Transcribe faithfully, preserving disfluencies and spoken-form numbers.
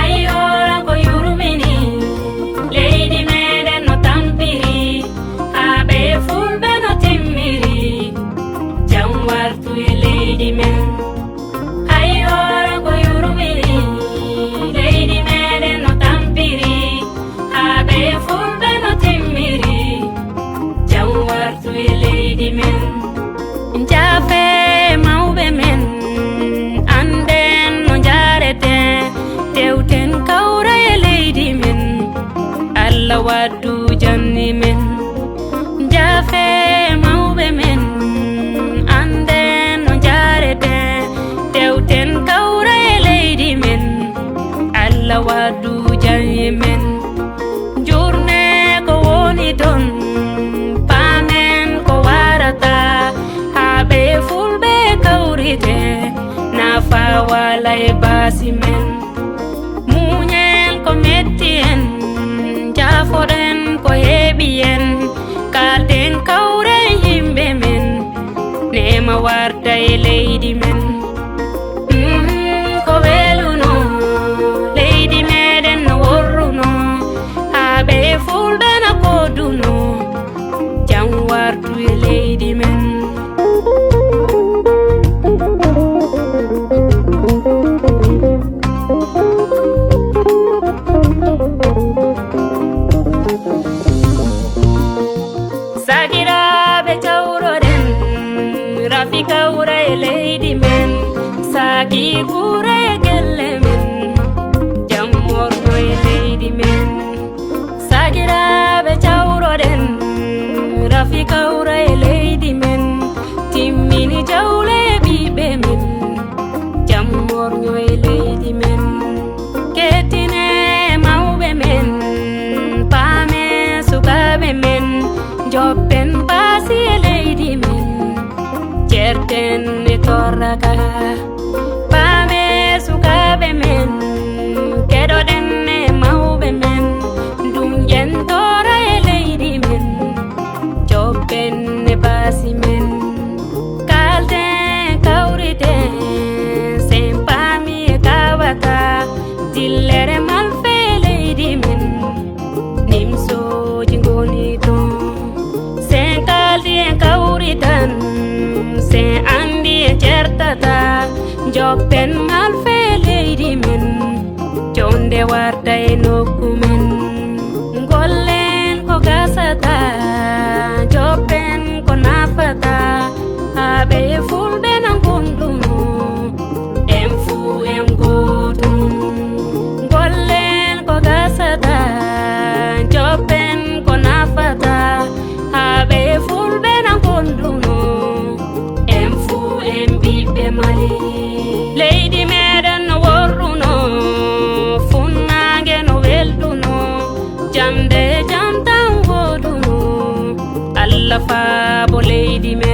Ay hoora ko yurmini leydi meɗen no tampiri, haa ɓe fulɓe no timmiri, jam wartu e leydi men. Ay hoora ko yurmini leydi meɗen no tampiri, haa ɓe fulɓe no timmiri, jam wartu e leydi men. Njaafe mawɓe men, annden no njaareten, tewten kawra e leydi men, Allah waddu janni men. Njaafe mawɓe men, annden no njaareten, tewten kawra e leydi men, Allah waddu janni men. Njuurne ko woni toon, paamen ko warata, haa ɓe fulɓe kawrite, nafa wala e baasi men. Muñen ko metti en, njaafoɗen ko heeɓi en, kaalten kawren yimɓe men, neema warta e leydi men. Mhm, ko weluno, leydi meɗen no worruno, haa ɓe fulɓe no koduno, jam wartu e leydi men. Sakiraaɓe, cawroɗen, rafi kawra e leydi men, saaki guura e gelle men, jam worto e leydi men. Sakiraaɓe, cawroɗen, rafi kawra e leydi men, timmini jawle e ɓiɓɓe men, jam worño e leydi men. Kettine mawɓe men, paame sukaaɓe men, njoppen baasi e leydi men, ceerten e torraka. Paame sukaaɓe men, keɗoɗen e mawɓe men, nduñƴen toora e leydi men, njoppen e baasi men. Kaalten, kawriten, sen paami e kawata, dillere malfe e leydi men, nimsooji ngoni toon. Sen kaaldi en kawritan, sen anndi en ceertata, njoppen malfe e leydi men, joɗnde warta e nokku men. Ngollen ko gasata, njoppen ko nafata, haa ɓe fulɓe no ngonduno, en fuu en gootum. Ngollen ko gasata, njoppen ko nafata, haa ɓe fulɓe no ngonduno, en fuu en ɓiɓɓe Mali. Leydi meɗen no worruno, funnaange no welduno, jam nde jam tan wooduno, Allah faabo leydi men.